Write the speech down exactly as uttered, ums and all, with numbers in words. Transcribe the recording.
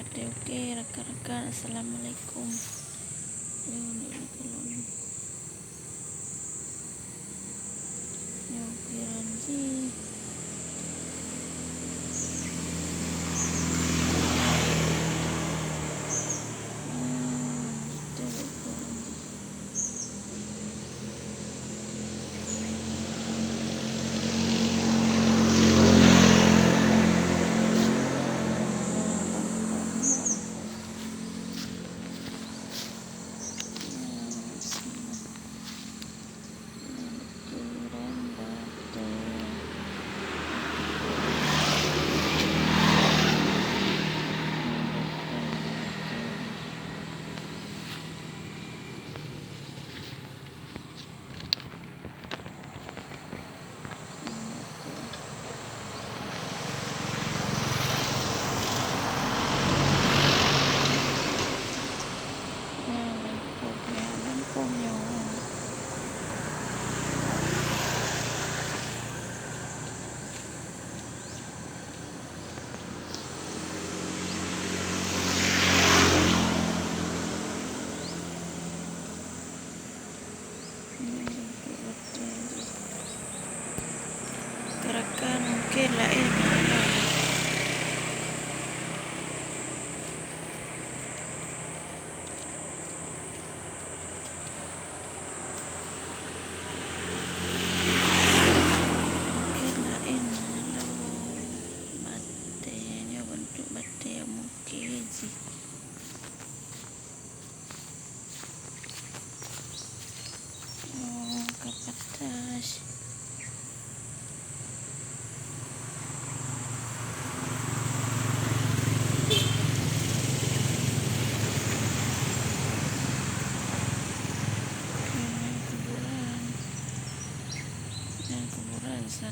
Oke, oke, rakan-rakan, assalamualaikum. Yo, ni ulôn. Yo, ukiran jih. Hmm, betul ukiran jih. Rakan-rakan, mungkin laén na. Mungkin laén na lom. Batèe nyoe, beuntuk batèe mungkin jih. Oh, ka patas. Oke, nyan kuburan. Nyan kuburan sa.